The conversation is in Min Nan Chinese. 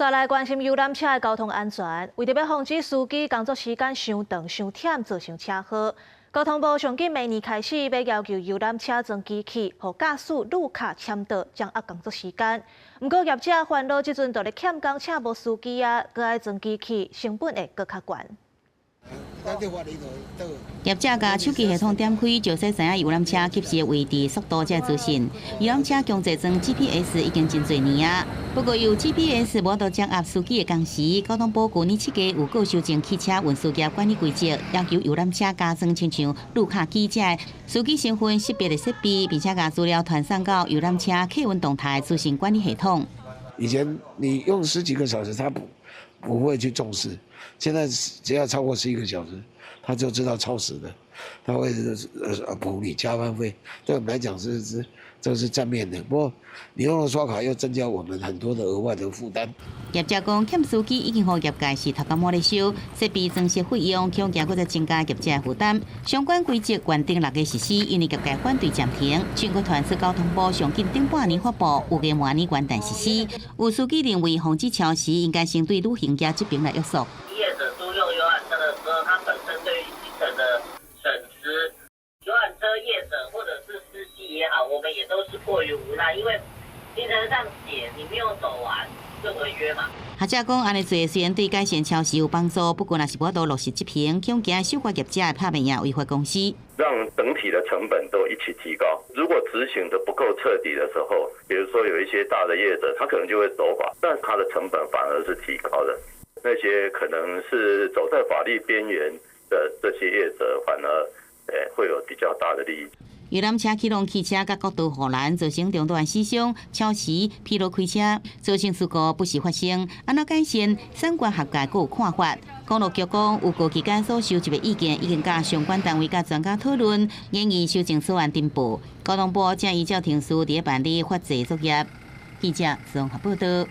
煞來關心遊覽車的交通安全，為著欲防止司機工作時間傷長、傷忝，造成車禍，交通部上緊明年開始欲要求遊覽車裝機器，予駕駛愈卡簽到，掌握工作時間。毋過業者煩惱，這陣就咧欠工請無司機啊，閣愛裝機器，成本會閣較懸。業者共手機系統點開，就使知影遊覽車及時的位置、速度這資訊。遊覽車強制裝 GPS 已經真濟年啊，不過有 GPS 無法度掌握司機的工時。交通部舊年7月有閣修正汽車運輸業管理規則，要求遊覽車加裝親像路卡機這司機身份識別的設備，並且共資料傳送到遊覽車客運動態資訊管理系統。以前你用十幾個小時，他不會去重視。現在只要超過11個小時，他就知道超時的，他會補你加班費。對我們來講是這是正面的。不過你用了刷卡，又增加我們很多的額外的負擔。業者講，欠司機已經予業界是頭殼滿咧燒，設備裝設費用恐驚閣再增加業者負擔。相關規則原定6月實施，因為業界反對暫停。全國傳出交通部上緊頂半年發布，預計明年元旦實施。有司機認為，防止超時應該先對旅行業這邊來約束。業者租用遊覽車的時候，他本身對於行程的損失，遊覽車業者或者是司機也好，我們也都是迫於無奈，因為行程上寫你沒有走完就違約嘛。學者講，按呢做雖然對改善超時有幫助，不過若是無法度落實執行，恐驚小發業者會拍拼贏違法公司。讓整體的成本都一起提高。如果執行的不夠徹底的時候，比如說有一些大的業者，他可能就會守法，但他的成本反而是提高的。那些可能是走在法律邊緣的這些業者，反而會有比較大的利益。遊覽車啟動汽車佮國道護欄，造成中途死傷、超時、疲勞開車，造成事故不時發生。按怎改善？產官學界閣有看法。公路局講，預告期間所收集的意見，已經佮相關單位佮專家討論，研議修正草案訂報。交通部正依照程序佇咧辦理法制作業。記者綜合報道。